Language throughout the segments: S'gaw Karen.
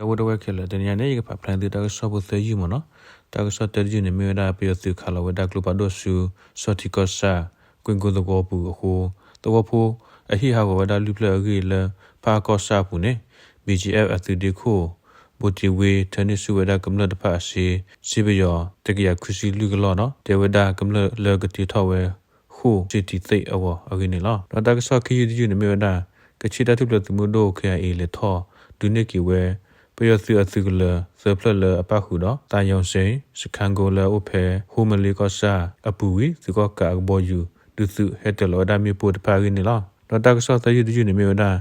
ဒီပုၢ်ဝဲၢ်ခဲလၢာ် တနံၤအံၤန့ၣ် ယကဖးဖျါန့ၢ်သုတၢ်ကစီၣ်ဖိသၢယုၢ်မ့ၢ်နီၤ. တၢ်ကစီၣ်တၢတယုၢ်န့ၣ် မ့ၢ်ဝဲဒၣ်ပယီၤသုးခးလီၤဝဲဒၣ်ကျိဖးဒိၣ်ဆူ စီၤထံးကီၢ်ဆၣ် ကွ့ၢ်ကိသဝီပူၤအဃိ သဝီဖိအဟံၣ်ဟးဂီၤဝဲဒၣ်လွံၢ်ဖျၢၣ်အဂ့ၢ်လၢ ဖၣ်အၣ်ကီၢ်ဆၣ်အပူၤန့ၣ် ဘံၣ်ကၠံၣ်အဲၣ်ဖ် အသုးဒ့ခိၣ် ဘိၣ်တ့ၢ်ဝ့ ထၢန့ၢ်ဆူၣ်ဝဲဒၣ်ကမျၢၢ်တဖၣ်အစ့ စ့ပယီၤ တကယၤခွံဆံလွံၢ်ကလီၢ်ဒီး တဲဝဲဒၣ်ကမျၢၢ်လၢကတ့ထီၣ်ဝဲ ဃိၣ်စ့တံၤသ့ၣ်အဂီၢ်အဂ့ၢ်န့ၣ်လီၤ. ဒီးတၢ်ကစီၣ်ခံယုၢ်တယုၢ်န့ၣ်မ့ၢ်ဝဲဒၣ် ကခ့ၣ်တၢ်ထူၣ်ဖျဲးသုးမုၢ်ဒိၣ် ခ့ၣ်အ့ လဲၤထီၣ်ဒုးန့ၢ်က့ၤဝဲ ပယီၤသုးအသုးကလၢၤသၢဖျၢၣ်လၢအပၣ်ဃုာ်ဒီး သးယီၤစ့ၣ် စခါကိလၢအအိၣ်ဖဲ ဟူမလ့ကီၢ်ဆၣ်အပူၤဝံၤ သုးကီၣ်ကးအကဘီယူၤ ဒုးသုးဟဲတၢၤလီၤဝဲဒၣ်မ့ၣ်ပိၢ်တဖၣ်အဂ့ၢ်န့ၣ်လီၤ. ဒီးတၢ်ကစီၣ်သၢယုၢ်တယုၢ်န့ၣ်မ့ၢ်ဝဲဒၣ်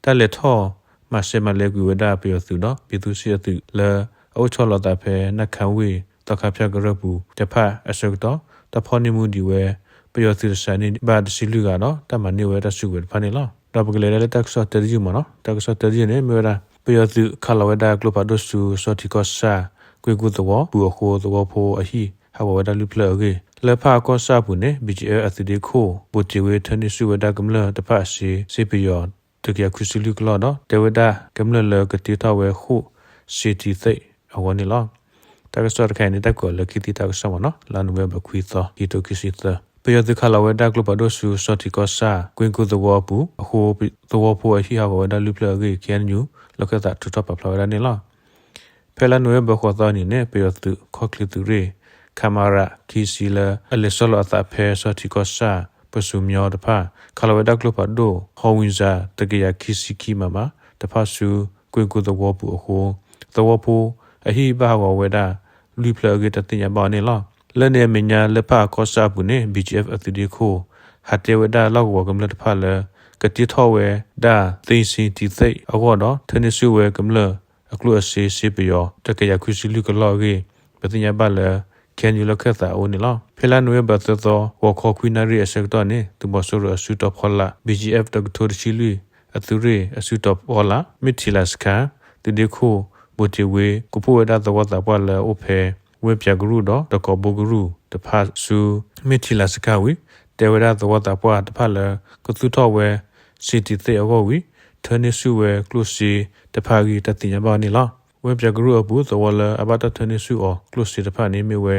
တၢ်လဲၤထီၣ်မၤစဲမၤလဲကွံာ်ဝဲဒၣ်ပယီၤသုးဒီး ပံသူစ့အသုးလၢအအိၣ်ဆီလီၤသးဖဲ နၢ်ခါဝ့ၢ် သီခါဖၠၣ်ကရၢၢ်ပူၤတဖၣ်အဆၢကတီၢ် တၢ်ဖီၣ်န့ၢ်မူဒံးဝဲ ပယီၤသုးတစှၤန့ၢ်ဘၣ်တဆံလွံၢ်ဂၤဒီး တၢ်မၤန့ၢ်ဝဲတၢ်စုကဝဲၤတဖၣ်န့ၣ်လီၤ. ဒီးပကလဲၤဒၣ်လၢတၢ်ကစီၣ်တၢတယုၢ်မ့ၢ်နီၤ. တၢ်ကစီၣ်တၢတယုၢ်န့ၣ် မ့ၢ်ဝဲဒၣ် ပယီၤသုးခးလီၤဝဲဒၣ်ကျိဖးဒိၣ်ဆူ စီၤထံးကီၢ်ဆၣ် ကွ့ၢ်ကိသဝီပူၤအဃိ သဝီဖိအဟံၣ်ဟးဂီၤဝဲဒၣ်လွံၢ်ဖျၢၣ်အဂ့ၢ် လၢဖၣ်အၣ်ကီၢ်ဆၣ်အပူၤန့ၣ် ဘံၣ်ကၠံၣ်အဲၣ်ဖ် အသုးဒ့ခိၣ် ဘိၣ်တ့ၢ်ဝ့ ထၢန့ၢ်ဆူၣ်ဝဲဒၣ်ကမျၢၢ်တဖၣ်အစ့ စ့ပယီၤ တကယၤခွံဆံလွံၢ်ကလီၢ်ဒီး တဲဝဲဒၣ်ကမျၢၢ်လၢကတ့ထီၣ်ဝဲဃိၣ်စ့တံၤသ့ၣ်အဂီၢ်န့ၣ်လီၤ. တၢ်ကစီၣ်တခါအံၤန့ၣ် တၢ်ကွဲးအီၤလၢခံသံတၢ်ကစီၣ်မ့ၢ်နီၤ လါနိၣ်ဝ့ဘၢၣ်ခွံသီ ခံကထိခံဆံသၢ ပယီၤသုးခးလီၤဝဲဒၣ်ကျိဖးဒိၣ်ဆူ စီၤထံးကီၢ်ဆၣ် ကွ့ၢ်ကိသဝီအပူၤအဃိ သဝီဖိအဟံၣ်ဟးဂီၤဝဲဒၣ်လွံၢ်ဖျၢၣ်အဂ့ၢ် ခ့ၣ်အဲၣ်ယူၣ် လီၢ်ခၢၣ်သးထုးထီၣ်ပာ်ဖျါဝဲဒၣ်န့ၣ်လီၤ. ဖဲလါနိၣ်ဝ့ဘၢၣ်ဃိးသီအနံၤန့ၣ် ပယီၤသုးခီၣ်ချ့သုးရ့ၣ် ခမရ ခံဆံ လၢအလဲၤဆီလီၤအသးဖဲစီၤထံးကီၢ်ဆၣ် ပစူၤမညီတဖၣ် ခးလီၤဝဲဒၣ်ကျိဖးဒိၣ် ဟီၣ်ဝံစၣ် တကယၤခံဆံခံ မမ တဖၣ်ဆူ ကွ့ၢ်ကိသဝီပူၤအဃိ သဝီဖိအဟံၣ်ဘၣ်ဟးဂီၤဝဲဒၣ် လွံၢ်ဖျၢၣ်အဂ့ၢ်တၢ်သ့ၣ်ညါဘၣ်အီၤန့ၣ်လီၤ. လၢန့ၣ်အမဲာ်ညါလၢဖၣ်အၣ်ကီၢ်ဆၣ်အပူၤန့ၣ် ဘံၣ်ကၠံၣ်အဲၣ်ဖ် အသုးဒ့ခိၣ် ဟးတဲဝဲဒၣ်လီၢ်ကဝီၤကမျၢၢ်တဖၣ်လၢ ကတ့ထီၣ်ဝဲဒၣ်သ့စ့တံၤသ့ၣ်အဂီၢ်ဒီး ထၢန့ၢ်ဆူၣ်ဝဲကမျၢၢ်အကျိၣ်အစ့ စ့ပယီၤ တကယၤခွံဆံလွံၢ်ကလီၢ်အဂ့ၢ် ပသ့ၣ်ညါဘၣ်လၢ ခ့ၣ်အဲၣ်ယူၣ် လီၢ်ခၢၣ်သးအအိၣ်န့ၣ်လီၤ. ဖဲလါနိၣ်ဝ့ဘၢၣ်သၢသီ ဂီၤခီခွံနၣ်ရံၣ်အဆၢကတီၢ်န့ၣ် သုးမီၤစိရိၤအစုတီၤဖီလာ် ဘံၣ်ကၠံၣ်အဲၣ်ဖ် တကထိတဆံလွံၢ် အသုးရ့ၣ်အစုတီၤဖီလာ် မ့ၢ်ထံၣ်လၤစခါ သုးဒ့ခိၣ် ဘိၣ်တ့ၢ်ဝ့ ကဖှိၣ်ဝဲဒၣ်သဝီသးပှၢ်လၢအအိၣ်ဖဲ ဝ့ၢ်ပၠးကရူၢ်ဒီး တကီးဘိကရူၢ်တဖၣ်ဆူ မ့ၢ်ထံၣ်လၤစခါဝံၤ တဲဝဲဒၣ်သဝီသးပှၢ်တဖၣ်လၢ ကသူၣ်ထီၣ်ဝဲ စ့တံၤသ့ၣ်အဂီၢ်ဝံၤ ထၢန့ၢ်ဆူၣ်ဝဲကျိၣ်စ့တဖၣ်အဂ့ၢ်တၢ်သ့ၣ်ညါဘၣ်အီၤန့ၣ်လီၤ. ဝ့ၢ်ပၠးကရူၢ်အပူၤ သဝီလၢအဘၣ်တၢ်ထၢန့ၢ်ဆူၣ်အီၤကျိၣ်စ့တဖၣ်န့ၣ်မ့ၢ်ဝဲ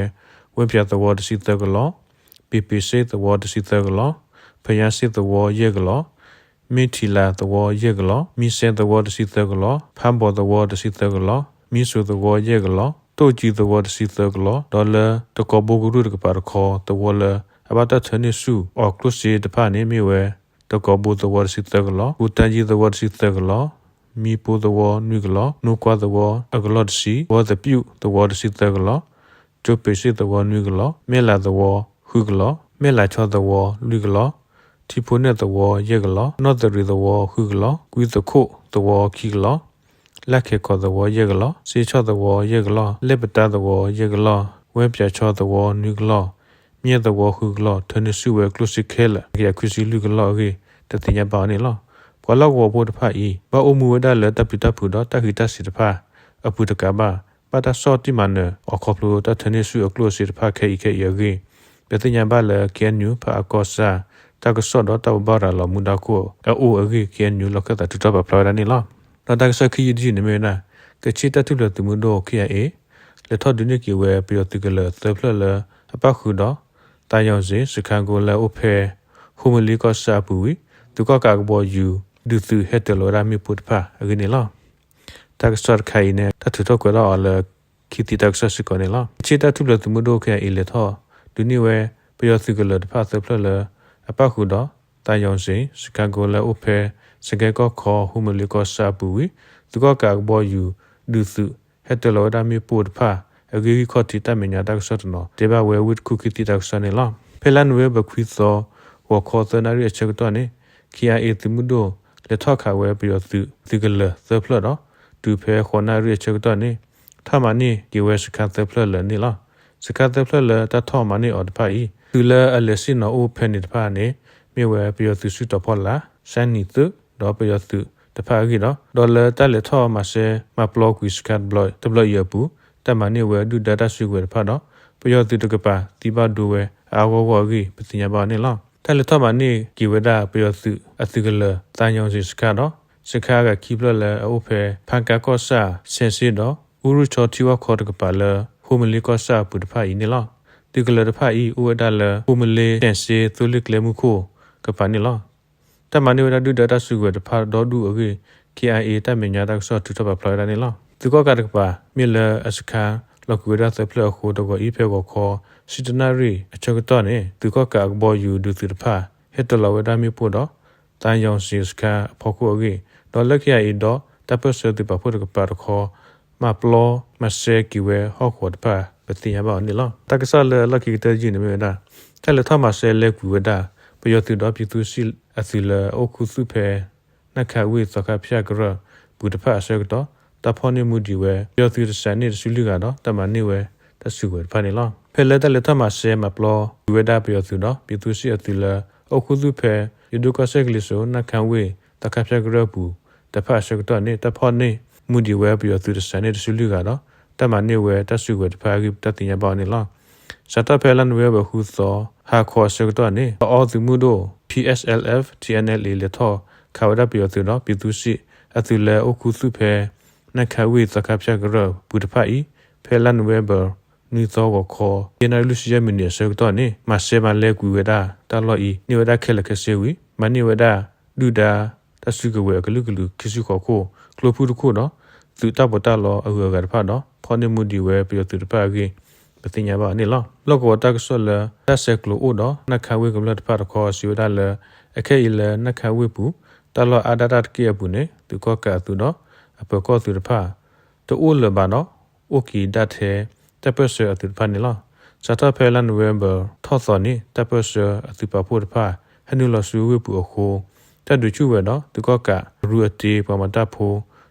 ဝ့ၢ်ပၠးသဝီတဆံသၢကလီၢ်, ပ့ၤပ့ၤစ့သဝီတဆံသၢကလီၢ်, ဖၠါစ့သဝီယဲၢ်ကလီၢ်, မ့ၢ်ထံၣ်လၤသဝီယဲၢ်ကလီၢ်, မံစဲသဝီတဆံသၢကလီၢ်, ဖးဘီသဝီတဆံသၢကလီၢ်, မံစိၤသဝီယဲၢ်ကလီၢ်, တိၣ်ကံသဝီတဆံသၢကလီၢ်, ဒီးလၢတကီးဘိကရူၢ်တကပၤတခီ သဝီလၢအဘၣ်တၢ်ထၢန့ၢ်ဆူၣ်အီၤကျိၣ်စ့တဖၣ်န့ၣ်မ့ၢ်ဝဲ တကီးဘိသဝီတဆံသၢကလီၢ်, ကူတၢ်ယံသဝီတဆံသၢကလီၢ်, မံပိသဝီနွံကလီၢ်, နိကွၢ်သဝီအကလီၢ်တဆံ, ဝီသပျုၣ်သဝီတဆံသၢကလီၢ်, ကၠိပ့ၤစ့သဝီနွံကလီၢ်, မဲၢ်လးသဝီဃုကလီၢ်, မဲၢ်လးဆီသဝီလွံၢ်ကလီၢ်, ထံဖိနဲၣ်သဝီယဲၢ်ကလီၢ်, နီၢ်သရံးသဝီဃုကလီၢ်, ကွံသခိၣ်သဝီခံကလီၢ်, လၢ်ခဲၣ်ခီၣ်သဝီယဲၢ်ကလီၢ်, စ့ဆီၣ်သဝီယဲၢ်ကလီၢ်, လဲၣ်ပတာသဝီယဲၢ်ကလီၢ်, ဝဲၢ်ပၠးဆီသဝီနွံကလီၢ်, မၠဲၣ်သဝီဃုကလီၢ် ထၢန့ၢ်ဆူၣ်ဝဲကျိၣ်စ့ခဲလၢာ် တကယၤခွံဆံလွံၢ်ကလီၢ်အဂ့ၢ် တၢ်သ့ၣ်ညါဘၣ်အီၤန့ၣ်လီၤ. ပှၤလီၢ်ကဝီၤဖိတဖၣ်အံၤ ဘၣ်အိၣ်မူဝဲဒၣ်လၢတၢ်ပျံၤတၢ်ဖုးဒီးတၢ်ဂံၢ်တၢ်စ့ၤတဖၣ်အပူၤတကးဘၣ် ဘၣ်တၢ်ဆီၣ်တံၢ်မၤနၢၤအီၤခီဖျိတၢ်ထၢန့ၢ်ဆူၣ်အကျိၣ်အစ့တဖၣ်ခဲအံၤခဲအံၤအဂ့ၢ် ပသ့ၣ်ညါဘၣ်လၢ ခ့ၣ်အဲၣ်ယူၣ် ဖၣ်အၣ်ကီၢ်စၣ် တၢ်ကစီၣ်ဒီးတၢ်ဘိးဘၣ်ရၤလီၤမူဒါခိၣ်အအိၣ်အဂ့ၢ် ခ့ၣ်အဲၣ်ယူၣ် လီၢ်ခၢၣ်သးထုးထီၣ်ပာ်ဖျါဝဲဒၣ်န့ၣ်လီၤ. ဒီးတၢ်ကစီၣ်ခံယုၢ်တယုၢ်န့ၣ်မ့ၢ်ဝဲဒၣ် ကခ့ၣ်တၢ်ထူၣ်ဖျဲးသုးမုၢ်ဒိၣ် ခ့ၣ်အဲၣ်ယူၣ် လဲၤထီၣ်ဒုးန့ၢ်က့ၤဝဲပယီၤသုးကလၢၤသၢဖျၢၣ်လၢအပၣ်ဃုာ်ဒီး သးယီၤစ့ၣ် စခါကိလၢအအိၣ်ဖဲ ဟူမလ့ကီၢ်ဆၣ်အပူၤဝံၤ သုးကီၣ်ကးအကဘီယူၤ ဒုးသုးဟဲတၢၤလီၤဝဲဒၣ်မ့ၣ်ပိၢ်တဖၣ်အဂ့ၢ်န့ၣ်လီၤ. တၢ်ကစီၣ်တခါအံၤန့ၣ် တၢ်ထုးထီၣ်ကွဲးထီၣ်အီၤလၢ ခံသံတၢ်ကစီၣ်စ့ၢ်ကီးန့ၣ်လီၤ. ကခ့ၣ်တၢ်ထူၣ်ဖျဲးသုးမုၢ်ဒိၣ် ခ့ၣ်အဲၣ်ယူၣ် လဲၤထီၣ်ဒုးန့ၢ်ဝဲ ပယီၤသုးကလၢၤတဖၣ်သၢဖျၢၣ်လၢအပၣ်ဃုာ်ဒီး သးယီၤစ့ၣ် စခါကိလၢအအိၣ်ဖဲ စကဲကီၢ်ခီ ဟူမလ့ကီၢ်ဆၣ်အပူၤဝံၤ သုးကီၣ်ကးအကဘီယူၤ ဒုးသုးဟဲတၢၤလီၤဝဲဒၣ်မ့ၣ်ပိၢ်တဖၣ်အဂ့ၢ် ဂံၢ်ခီၣ်ထံးတၢ်မဲာ်ညါတၢ်ကစီၣ်တနီၤ တဲဘၣ်ဝဲဝ့ၢ်တကူၣ်ခံသံတၢ်ကစီၣ်န့ၣ်လီၤ. ဖဲလါနိၣ်ဝ့ဘၢၣ်ခွံသီ ဂီၤခီသၢနၣ်ရံၣ်အဆၢကတီၢ်န့ၣ် ခ့ၣ်အဲၣ်ယူၣ် သုးမုၢ်ဒိၣ် လဲၤထီၣ်ခးဝဲပယီၤသုးသုးကလၢၤသၢဖျၢၣ်ဒီး တုၤဖဲဃိးနၣ်ရံၣ်အဆၢကတီၢ်န့ၣ် ထီၣ်မၤန့ၢ်က့ၤဝဲစခါသၢဖျၢၣ်လၢာ်န့ၣ်လီၤ. စခါသၢဖျၢၣ်လၢတၢ်ထီၣ်မၤန့ၢ်အီၤတဖၣ်အံၤ သုးလၢအလဲၤဆ့ၣ်နီၤအိၣ်ဖဲန့ၣ်တဖၣ်န့ၣ် မ့ၢ်ဝဲပယီၤသုးစုတီၤဖီလာ် စဲနံၣ်သုး ဒီးပယီၤသုးတဖၣ်အဂ့ၢ်ဒီး ဒီးလၢတၢ်လဲၤထီၣ်မၤစဲမၤပျီကွံာ်စခါတဘျီအံၤအပူၤ တၢ်မၤန့ၢ်ဝဲဒုၣ်ဒါတၢ်စုကဝဲၤတဖၣ်ဒီး ပယီၤသုးတကပၤသံဘၣ်ဒိဝဲအါအါဂီၢ်ဂီၢ်အဂ့ၢ် ပသ့ၣ်ညါဘၣ်န့ၣ်လီၤ. တၢ်လဲၤထီၣ်မၤန့ၢ်က့ၤဝဲဒၣ်ပယီၤသုးအသုးကလၢၤ သးယီၤစ့ၣ်စခါဒီး စခါအဂၤခံဖျၢၣ်လၢအအိၣ်ဖဲ ဖါကါကီၢ်ဆၣ် ဆဲးစ့ဒီး အူရူၣ်ဆီထံဝၣ်ခီတကပၤလၢ ဟိမလ့ကီၢ်ဆၣ်အပူၤတဖၣ်အံၤန့ၣ်လီၤ. သုးကလၢၤတဖၣ်အံၤ အိၣ်ဝဲဒၣ်လၢ ဟိမလ့ ဆဲးစ့ သိလ့ၣ်ကျဲမုၢ်ခိၣ်ကပၤန့ၣ်လီၤ. တၢ်မၤန့ၢ်ဝဲဒၣ်ဒုၣ်ဒါတၢ်စုကဝဲၤတဖၣ်ဒီဒူၣ်အဂ့ၢ် ခ့ၣ်အါအ့ တၢ်မဲာ်ညါတၢ်ကစီၣ်ထုးထီၣ်ပာ်ဖျါဝဲဒၣ်န့ၣ်လီၤ. သုးကီၣ်ကးတကပၤ မ့ၢ်လၢအစခါ လီၤကွံာ်ဝဲဒၣ်သၢဖျၢၣ်အဃိ တဂီၤအံၤဖဲဂီၤခီ ဆံတနၣ်ရံၣ်အဆၢကတီၢ်န့ၣ် သုးကီၣ်ကးအကဘီယူၤဒုးသုးတဖၣ် ဟဲတလီၤဝဲဒၣ်မ့ၣ်ပိၢ်ဒီး သးယီၤစ့ၤစခါအဖီခိၣ်အဂ့ၢ် ဒီးလၢ ခ့ၣ်အါအ့ ဒီးတၢ်ပၢၢ်ဆၢသုးပာ်ဖှိၣ်တကပၤတခီ မၤပျီမၤစဲက့ၤဝဲဟီၣ်ကဝီၤတဖၣ် ပသ့ၣ်ညါဘၣ်အီၤန့ၣ်လီၤ. တၢ်ကစီၣ်လၢအလီၢ်ခံကတၢၢ်ယုၢ်န့ၣ်မ့ၢ်ဝဲဒၣ် တၢ်လဲၤထီၣ်မၤစဲလဲၤကွံာ်ဝဲဒၣ် ပယီၤသုးဒီး ပြည်သူ့စစ် အသုးလၢအအိၣ်ခူသူၣ်ဖဲ နၢ်ခါဝ့ၢ်သီခါဖၠၣ်ကရၢၢ်ပူၤတဖၣ်အဆၢကတီၢ် တၢ်ဖီၣ်န့ၢ်မူဒံးဝဲ ပယီၤသုးတစးန့ၢ်တဆူလွံၢ်ဂၤဒီး တၢ်မၤန့ၢ်ဝဲတၢ်စုကဝဲၤတဖၣ်န့ၣ်လီၤ. ဖဲလၢတၢ်လဲၤထီၣ်မၤစဲမၤပျီကွံာ်ဝဲဒၣ်ပယီၤသုးဒီး ပြည်သူ့စစ် အသုးလၢအအိၣ်ခူသူၣ်ဖဲ ယဒိၣ်ကီၢ်စဲၣ်ကလံၤစိး နၢ်ခါဝ့ၢ် သီခါဖၠၣ်ကရၢၢ်ပူၤတဖၣ်အဆၢကတီၢ်န့ၣ် တၢ်ဖီၣ်န့ၢ်မူဒံးဝဲပယီၤသုးတစးန့ၢ်တဆူလွံၢ်ဂၤဒီး တၢ်မၤန့ၢ်ဝဲတၢ်စုကဝဲၤတဖၣ်အဂ့ၢ် ပတၢ်သ့ၣ်ညါဘၣ်အီၤန့ၣ်လီၤ. စးထီၣ်ဖဲလါနိၣ်ဝ့ဘၢၣ်ဃုသီ ဟါခီအဆၢကတီၢ်န့ၣ် ပအီသုးမုၢ်ဒိၣ် P S L F T N L A လဲၤထီၣ်ခးဝဲဒၣ်ပယီၤသုးဒီး ပြည်သူ့စစ် အသုးလၢအအိၣ်ခူသူၣ်ဖဲ နၢ်ခါဝ့ၢ်သီခါဖၠၣ်ကရၢၢ်ပူၤတဖၣ်အံၤ ဖဲလါနိၣ်ဝ့ဘၢၣ် နွံသီဂီၤခီ ယဲၢ်နၣ်ရံၣ်လွံၢ်ဆံယဲၢ်မံးနံးအဆၢကတီၢ်န့ၣ် မၤစဲမၤလဲကွံာ်ဝဲဒၣ်တၢ်လီၢ်အံၤ န့ၢ်ဝဲဒၣ်ခဲလၢာ်ခဲဆ့ဝံၤ မၤန့ၢ်ဝဲဒၣ်ဒုၣ်ဒါတၢ်စုကဝဲၤအကလုာ်ကလုာ်ခံဆံဃိးခိၣ် ကျိဖုၣ်တခိၣ်ဒီး သုးတၢ်ပီးတၢ်လီအဂုၤအဂၤတဖၣ်ဒီး ဖီၣ်န့ၢ်မူဒံးဝဲပယီၤသုးတဖၣ်အဂ့ၢ် ပသ့ၣ်ညါဘၣ်အီၤန့ၣ်လီၤ. လီၢ်ကဝီၤတၢ်ကစီၣ်လၢတၢ်ဆဲးကျိးအိၣ်ဒီး နၢ်ခါဝ့ၢ်ကမျၢၢ်တဖၣ်တခီ စံးဝဲဒၣ်လၢ အခဲအံၤလၢနၢ်ခါဝ့ၢ်ပူၤ တၢ်လီၢ်အါဒၣ်တၢ်တက့ၢ်အပူၤန့ၣ် သုးကီၣ်ကးအသုးဒီး အပၢၤကီၢ်သုးတဖၣ် တအိၣ်လၢၤဘၣ်ဒီး အိၣ်က့ၤဒၣ်ထဲ တၢ်ပၢၢ်ဆၢအသုးတဖၣ်န့ၣ်လီၤ. စးထီၣ်ဖဲလါနိၣ်ဝ့ဘၢၣ်ထီၣ်သီန့ၣ် တၢ်ပၢၢ်ဆၢအသုးပာ်ဖှိၣ်တဖၣ် ဟဲနုာ်လီၤဆူဝ့ၢ်ပူၤအဃိ တၢ်ဒုးဆူၣ်ဝဲဒီး သုးကီၣ်ကးအရူအတ့ပှၤမၤတၢ်ဖိ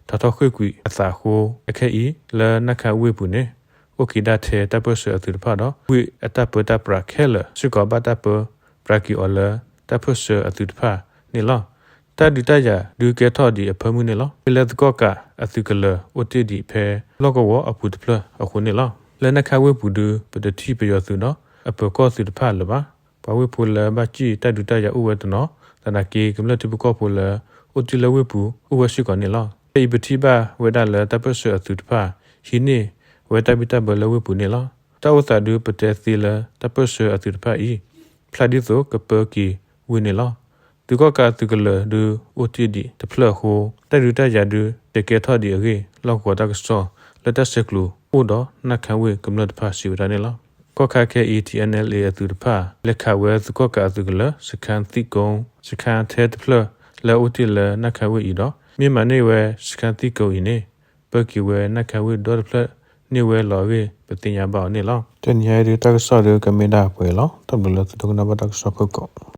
ထးထီၣ်ဃ့ၢ်ကွံာ်အသးအဃိ အခဲအံၤ လၢနၢ်ခါဝ့ၢ်ပူၤန့ၣ် အိၣ်က့ၤဒၣ်ထဲတၢ်ပၢၢ်ဆၢအသုးတဖၣ်ဒီး ဝ့ၢ်အတၢ်ပၢတၢ်ပြးခဲလၢာ် စ့ၢ်ကီးဘၣ်တၢ်ပၢပြးက့ၤအီၤလၢ တၢ်ပၢၢ်ဆၢအသုးတဖၣ်န့ၣ်လီၤ. တၢ်ဒုးတၢ်ယၤဒုးကဲထီၣ်ဒံးအဖၢမုၢ်န့ၣ်လီၤ. မ့ၢ်လၢသုးကီၣ်ကးအသုးကလၢၤအိၣ်တ့ၢ်ဒံးဖဲ လီၢ်ကဝီၤအပူၤတဖျၢၣ်အဃိန့ၣ်လီၤ. လၢနၢ်ခါဝ့ၢ်ပူၤဒု ပတထံၣ်ပယီၤသုးဒီး အပၢၤကီၢ်သုးတဖၣ်လၢၤဘၣ်. ပှၤဝ့ၢ်ဖိလၢဘၣ်စံၣ်တၢ်ဒုးတၢ်ယၤအိၣ်ဝဲတနီၤ သနာ်က့ ကမျၢၢ်ထံဖိကီၢ်ဖိလၢ အိၣ်တ့ၢ်လၢဝ့ၢ်ပူၤ အိၣ်ဝဲစ့ၢ်ကီးန့ၣ်လီၤ. ဖဲအံၤပထံၣ်ဘၣ်ဝဲဒၣ်လၢတၢ်ပၢၢ်ဆၢအသုးတဖၣ် ဟံးန့ၢ်ဝဲတၢ်ဘံၣ်တၢ်ဘၢလၢဝ့ၢ်ပူၤန့ၣ်လီၤ. တၢ်အိၣ်သးဒုပတဲသ့လၢတၢ်ပၢၢ်ဆၢအသုးတဖၣ်အံၤ ဖျါဒ်သိးကပၢက့ၤဝ့ၢ်န့ၣ်လီၤ. သုးကီၣ်ကးအသုးကလၢၤဒုအိၣ်တ့ၢ်ဒံးတဖျၢၣ်အဃိ တၢ်ဒုးတၢ်ယၤဒု တဲကဲထီၣ်ဒံးအဂ့ၢ် လီၢ်ကဝီၤတၢ်ကစီၣ် လၢတၢ်ဆဲးကျိးအိၣ်ဒီးနၢ်ခါဝ့ၢ်ကမျၢၢ်တဖၣ်စံးဝဲဒၣ်န့ၣ်လီၤ. ကီၢ်ခါခဲအံၤ T N L A အသုးတဖၣ် လဲၤခးဝဲသုးကီၣ်ကးအသုးကလၢၤ စခန်းသစ်ကုန်း စခန်းထဲတဖျၢၣ်လၢအအိၣ်တ့ၢ်လၢနၢ်ခါဝ့ၢ်အံၤဒီး မ့ၢ်မၤန့ၢ်ဝဲ စခန်းသစ်ကုန်း အံၤန့ၣ် ပၢက့ၤဝဲနၢ်ခါဝ့ၢ်ဒီတဖျၢၣ်န့ၢ်ဝဲလီၤအဂ့ၢ် ပသ့ၣ်ညါဘၣ်အီၤန့ၣ်လီၤ. တနံၤအံၤဒုးတၢ်ကစီၣ်ဒုးကမ့ၢ်ဒၣ်ပှဲၤလီၤ. တၢ်ဘျုးလၢသုဒိကနၣ်ဘၣ်တၢ်ကစီၣ်ဖုၣ်ကိာ်